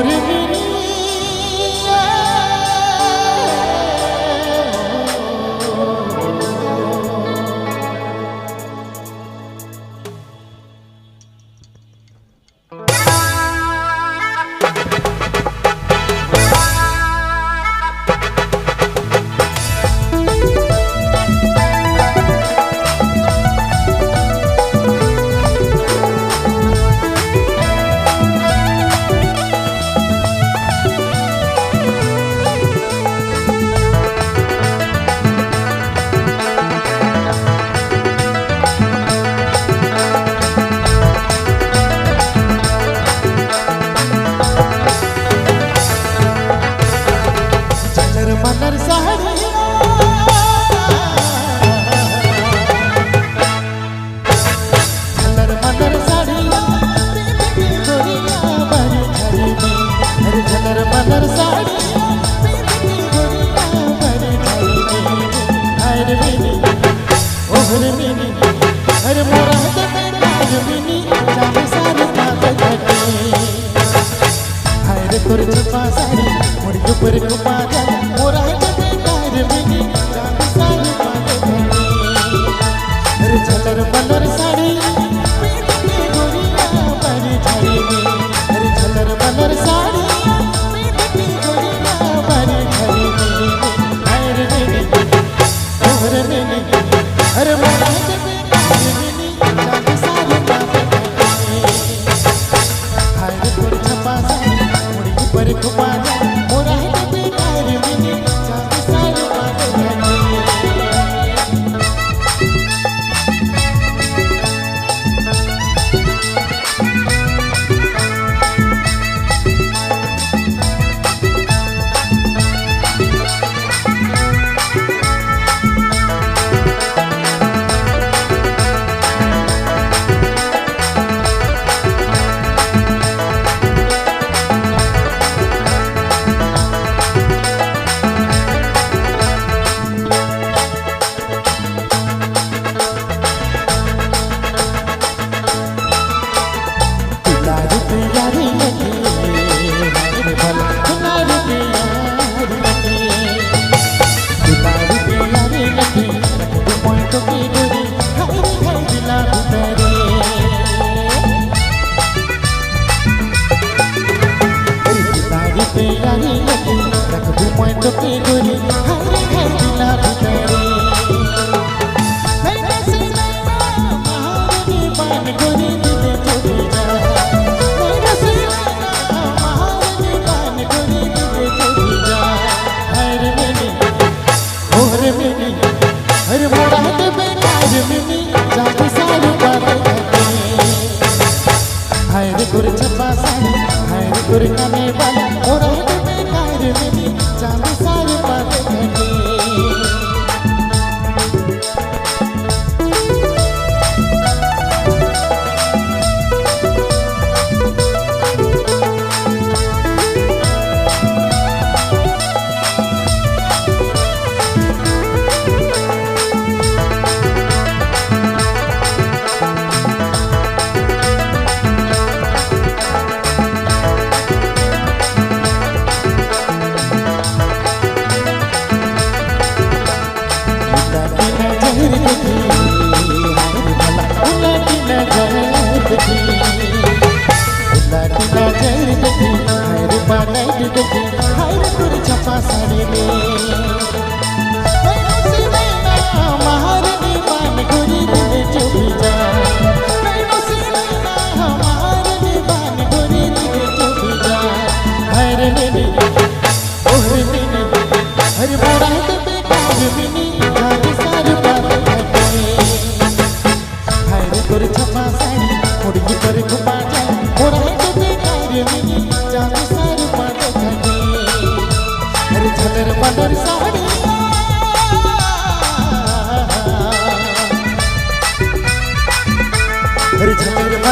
मोर मिनी मलर साड़ी झलर मलर साड़ी झलर मलर साड़ी अरे मोरा मिनी चाहे सारे हाय रे तोर छपा साड़ी मोर ऊपर कुपा जा मोरा मिनी चांद सारे पाते अरे झलर मलर साड़ी गोरिया बड़ी झाड़ी में अरे झलर मलर साड़ी गोरिया बड़ी झाड़ी में अरे मिनी ओहर मिनी अरे मोरा मिनी चांद सारे पाते हाय रे तोर छपा साड़ी मोर ऊपर कुपा जा मोरा मिनी चांद सारे पाते।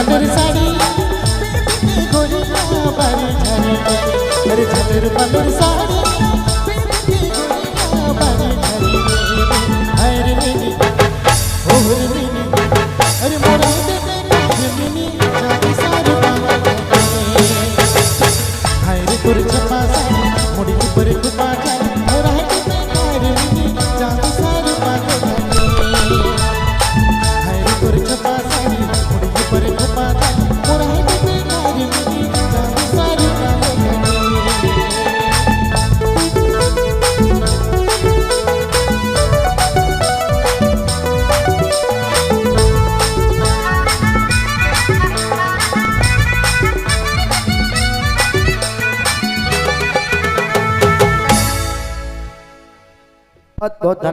झलर साड़ी गोरिया बारी झाड़ी अरे झलर मलर साड़ी गोरिया बारी झाड़ी अरे मिनी ओहर मिनी अरे मोरा मिनी चांद सारे पाते हाय। बहुत बहुत धन्यवाद।